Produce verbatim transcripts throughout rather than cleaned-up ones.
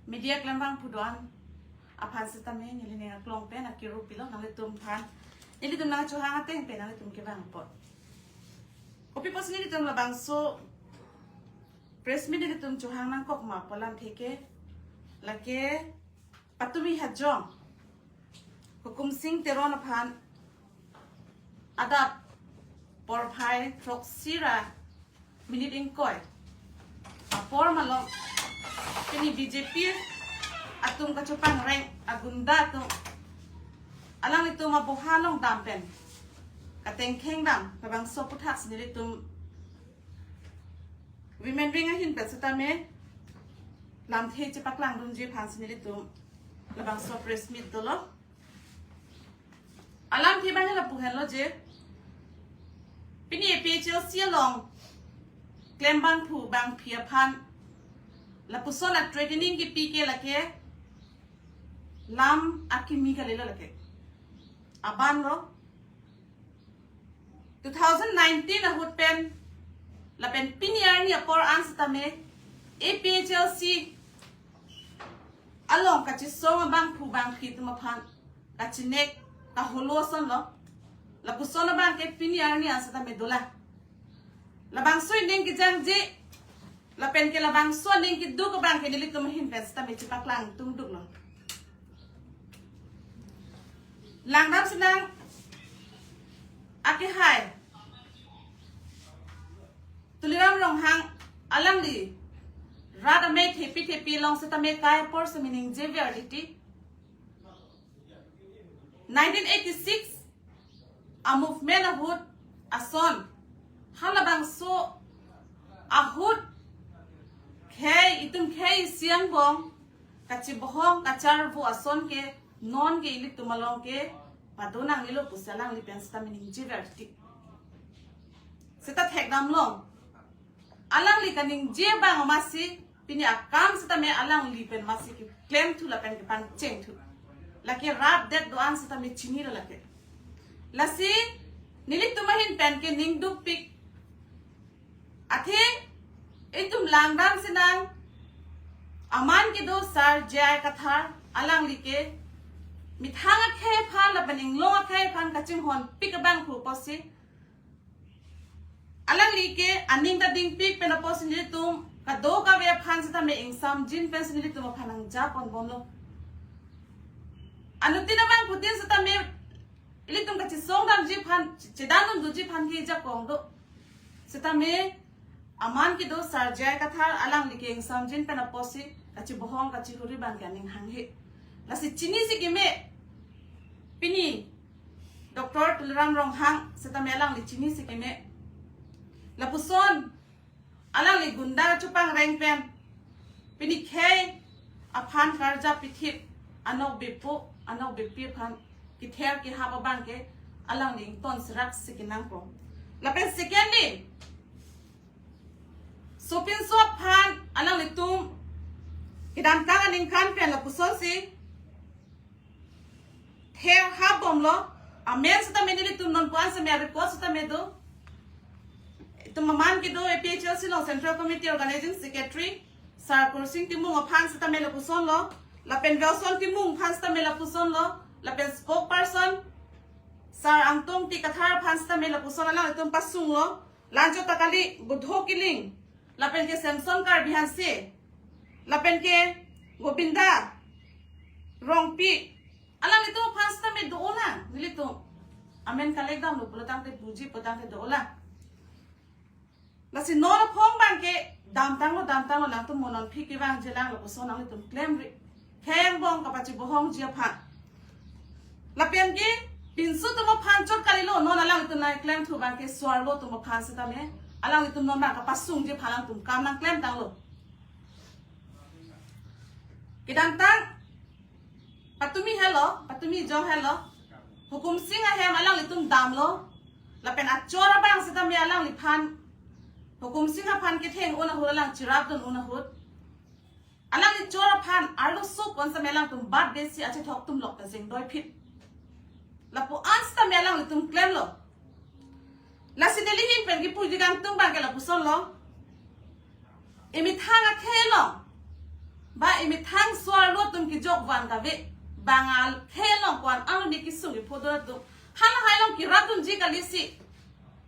Media klembangphu do-an aphan sitame neli ning aklong pen akiru pilo nanglitum aphan. Nelitum nangchohang ateng pen nanglitum kevang apot. Kopi pusi nelitum labangso press meet nelitum chohang nangkok ma pu alamthe ke, lake Patumi Hajong, Hukum Sing Teron aphan adap porphai throksi ra minute ingkoi apor malom pini B J P atum kachopangreng agunda atum alanglitum aboha along dam pen katengkheng dam labangso aputhaksi nelitum Women Wing ahin pen sitame lamthe chepaklangdunji aphansi nelitum labangso press meet dolo. Alamthe abang lapu henlo je, pini A P H L C along klembangphu bangphi aphan lapuson a-threatening kipi ke lake lam akimi kalilo lake. Aban lo, two thousand nineteen ahut pen lapen pini arni apor an sitame A P H L C along kachesong abangphu bangphi atum aphan kachinek kaholo ason lo. Lapuson abang ke pini arni an sitame dolang. Labangso aning kejangje lapen ke labangso aning keduk abang ke nelitum ahin pen sitame chepaklangdun duklo. Langdam sinang akehai Tuliram Ronghang alangli rat amei thepi thepi along sitame kai apor sitame ningjever titi. Nineteen eighty-six a-movement ahut ason, halabangso ahut khei, itum khei isi angbong kachibohong kacharvo ason ke non ke ilitum along ke padonangnelo pusi alangli pen sitame ningjever titi. Seta thekdam long. Alangli kaningje abang amatsi pini akam sitame alangli pen amatsi keklemthu lapen kepangchengthu. Lake rapdet do-an sitame chinilo lake. Lasi nelitum ahin pen ke ning dukpik. Athe itum langdam sinang aman kedo Sar J I Kathar alangli ke methang akhei aphan lapen inglong akhei aphan kachinghonpik abangphu pusi alangli ke aning ta dingpik pen apotsi nelitum kadokave aphan sitame ingsamjin pensi nelitum aphan nangjaponbomlo. Anuttin abangphutin sitame ilitum kachesong damji aphan, chedandunji aphan ke jakong do. Sitame aman kedo Sar J I Kathar alangli ke ingsamjin pen apotsi kachibohong kachihuri abang ke aning hanghe. Lasi chinisi keme pini Doctor Tuliram Ronghang sitame alangli chinisi keme. Lapuson alangli gunda chopangreng pen pini khei aphan karjap pithip anok bepo anok bepi aphan kether kehap abang ke alangli ington seraksi kenangpo. Lapen secondly, sopinso aphan alanglitum kedamtang aningkan pen lapusonsi ther hapbomlo. Amen sitame nelitum non puan sitame a-record sitame do. Itum aman kedo A P H L C along Central Committee Organizing Secretary Sar Kursing Timung aphan sitame lapusonlo. Lapen Wilson Timung aphan sitame lapusonlo. Lapen spokesperson Sar Angtong T Kathar aphan sitame lapuson alanglitum pasunglo. Lanchot ta kali Budho Killing, lapen ke Samson Karbi Hanse, lapen ke Gobinda Rongpi, alanglitum aphan sitame do-olang nelitum. Amen kalekdamlo pulotangte puji pulotangte do-olang. Lasi non aphong abang ke damtanglo damtanglo nangtum mo non phi kevangjilang lapuson nanglitum klemri. Khei angbong kapachibohongji aphan. Lapen ke pinso atum aphan chot kalilo, non alanglitum nangklemthu abang ke so-arlo atum aphan sitame alanglitum non abang kapasungji aphan alangtum kam nangklemtanglo. Kedamtang Patumi helo, Patumi Hajong helo, Hukum Sing ahem alanglitum damlo. Lapen achor abang sitame alangliphan, Hukum Sing aphan ketheng un ahut alang cherapdun un ahut alangli chor aphan arlo suk kon sitame alangtum bat desi achethok atum lok ta jengdoi phit. Lapu-an sitame alanglitum klemlo. Lasi neli ahin pen kipuji kangtung abang ke lapusonlo. Emethang akhei along ba emethang kejok van kave. Bang akhei along ko-an arni kesung kepho do atum. Halahai along keradunji kali si.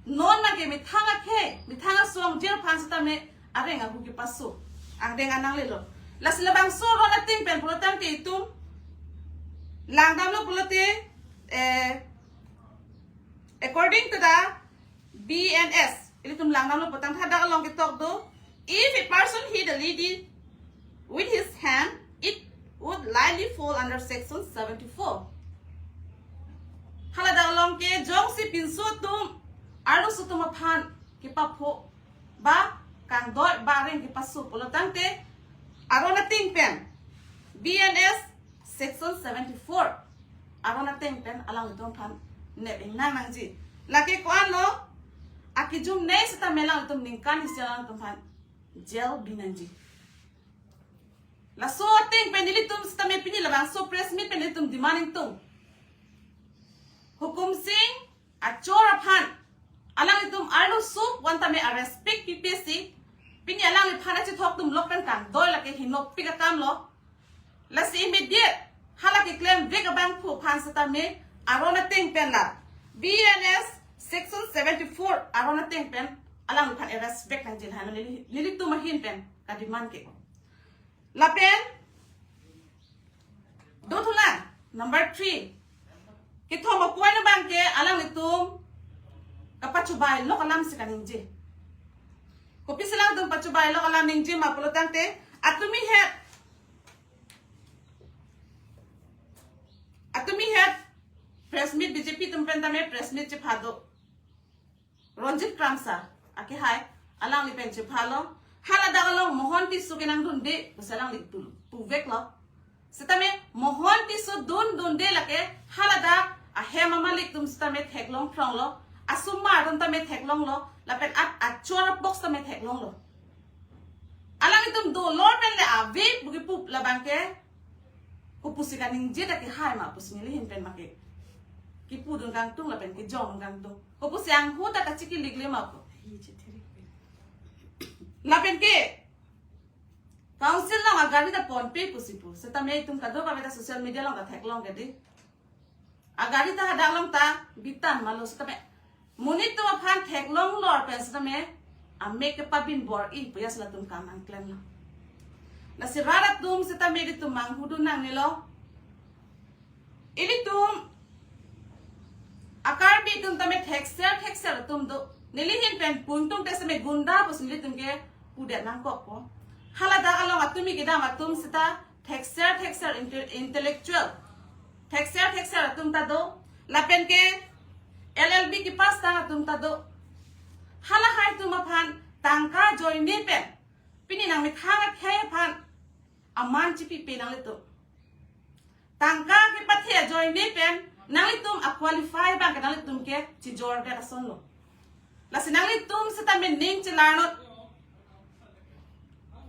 Non abangke methang akhei, methang asong jir aphan sitame areng ahu kepaso. Angdeng anang lelo. Lasi labangso aron ateng pen pulotangte itum langdamlo pulote, eh, according to the B N S, ilitum langdamlo pulotangte hadak along ketok do, if a person hit a lady with his hand, it would likely fall under section seventy-four. Haladak along ke jongsi pinso atum, arloso atum aphan kepapho ba kangdoi ba areng kepaso pulotangte aron ateng pen B N S section seventy-four aron ateng pen alanglitum aphan nep ingnang nangji. Lake ko-anlo, akejumne sitame alanglitum ningkan isi alanglitum aphan jail bi nangji. Laso ateng pen ilitum sitame pini labangso press meet pen ilitum demand ingtung. Hukum Sing achor aphan alanglitum arloso pu-an tame a-respect pipe si, pini alangliphan achethok atum lok pen kangdoi lake hinopik akamlo. Lasi immediate hala keklemvek abangphu aphan sitame aron ateng pen la B N S section seventy-four aron ateng pen alangliphan a-respect nangji lahenlo neli, nelitum ahin pen kademand ke. Lapen dothulang number three. Kethom a-point abangke alanglitum kapachobai lok alam si kaningje. Kopisi alanglitum pachobai lok alam ningje ma pulotangte, atumi het, atumi het press meet B J P atum pen tame press meet chepha do. Ronjit Kramsa akehai alangli pen chephalo. Haladak along Mohan Tisso kenangdunde pusi alangli pu, puveklo. Sitame Mohan Tisso dundunde lake haladak ahem amalik atum sitame theklong phronglo, asomar atum tame theklonglo, lapen at achor a-box tame theklonglo. Alanglitum dolor pen le ave pu kepu labangke, kopusi kaningje ta kehai ma pusi neli ahin pen make kepudun kangtung lapen kejong kangtung. Kopusi anghu ta kachikilik le ma pu. Lapen ke council along agari ta ponpe pusi pu. Sitame itum kadokave ta social media along ta theklong ke dei. Agari ta hadak along ta bitan malo sitame. Monit atum aphan theklonglo pen sitame amek kepabin bor-i pu ya si latum kam nangklemlo. Lasi rat atum sitame ilitum manghudun nangnelo. Ilitum a-Karbi atum tame thekser thekser atum do. Neli ahin pen pu ingtungte sitame gunda pusi nelitum kepudet nangkokpo. Haladak along atumi kedam atum sita thekser thekser inte-, intellectual, thekser thekser atum ta do, lapen ke L L B kepass tang atum ta do. Halahai atum aphan tangka ajoine pen pini nangmethang akhei aphan aman chipipe nanglitum. Tangka kepathe ajoine pen nanglitum a-qualify abangke nanglitum ke chijordet asonlo. Lasi nanglitum sitame ning chelarnot.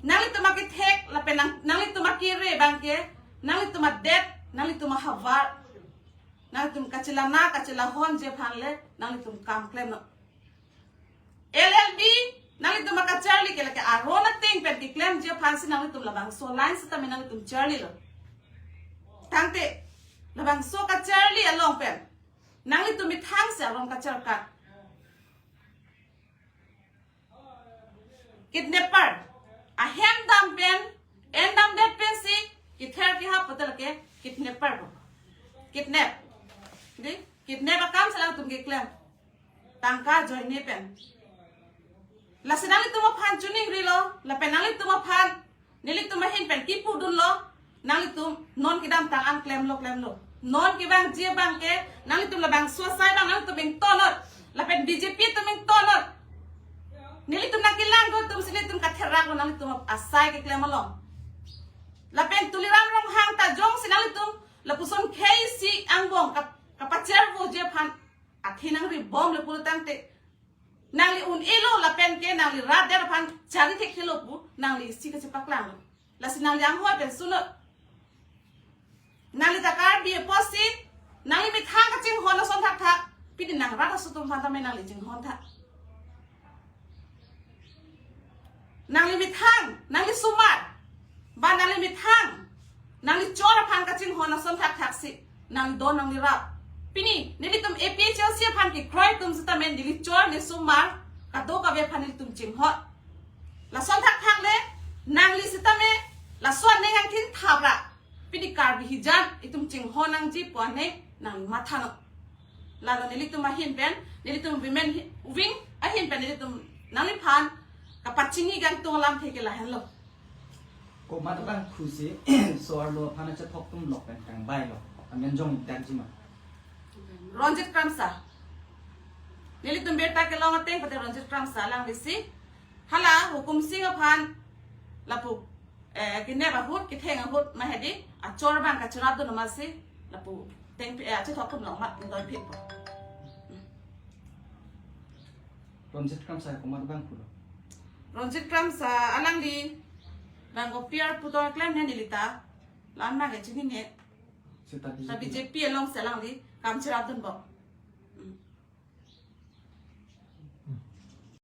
Nanglitum akethek lapen nang, nanglitum akere abangke, nanglitum adet, nanglitum ahavar, nanglitum kachelana kachelahonji aphan le nanglitum kam klemnot. L L B nanglitum akacharli ke lake aron ateng pen keklemji aphan si nanglitum labangso line sitame nanglitum charlilo. Tangte labangso kacharli along pen nanglitum methang si aron kacharkat. Kidnapper. Ahem dam pen, en damdet pensi kether kehap pu ta lake kidnapper pu. Kidnap. Dei, kidnap akam si alangtum keklem. Tangka ajoine pen. Lasi nanglitum aphan choningrilo, lapen nanglitum aphan nelitum ahin pen kipudunlo, nanglitum non kedamtang an klemlo klemlo. Non kevangji abangke, nanglitum labangso asai abang nanglitum ingtonot, lapen B J P atum ingtonot. Nelitum nangkelang do atum si nelitum katheraklo nanglitum asai keklem along. Lapen Tuliram Ronghang ta jongsi nanglitum lapuson khei isi angbong kap-, kapachervoji aphan athe nangribomlo pulo tangte, nangli un-elo lapen ke nangli rat der aphan charli thekthelo pu nangli isi kachepaklanglo. Lasi nangli anghoi pen sunot. Nangli ta Karbi apotsi nangli methang kachinghon ason thakthak, pini nang rat aso atum aphan tame nangli chinghon tha. Nangli methang, nangli somar, ba nangli methang, nangli cho Chinghon ason thakthak si nang don nang nirap. Pini nelitum A P H L C aphan kekroi atum sitame neli chor ne sumar kadokave aphan nelitum chinghon. Lason thakthak le nangli sitame lason neng angthin thap ra. Pini Karbi hijan itum chinghon nangji pu aneng nang matha non. Lalo nelitum ahin pen, nelitum women hi- wing ahin pen nelitum nangliphan kapachini kangtung alamthe ke lahenlo. Komat abangphu si so-arlo aphan achethok atum lok pen kangbai lo. Amen jong ingtangji ma? Ronjit Kramsa. Nelitum birta kelong ateng pute Ronjit Kramsa alangli si. Hala Hukum Sing aphan lapu eh, kenep ahut, ketheng ahut, ma hedi, achor abang kachirap dun amat si, lapu tengpi, eh, achethok atum lok mat doi phit po. Ronjit Kramsa komat abangphu lo? Ronjit Kramsa alangli bang kopi arpu doi klem ne neli ta, la-an abang ke chinine, Seta ta B J P. B J P along si alangli kam chirap dun bom. Hmm.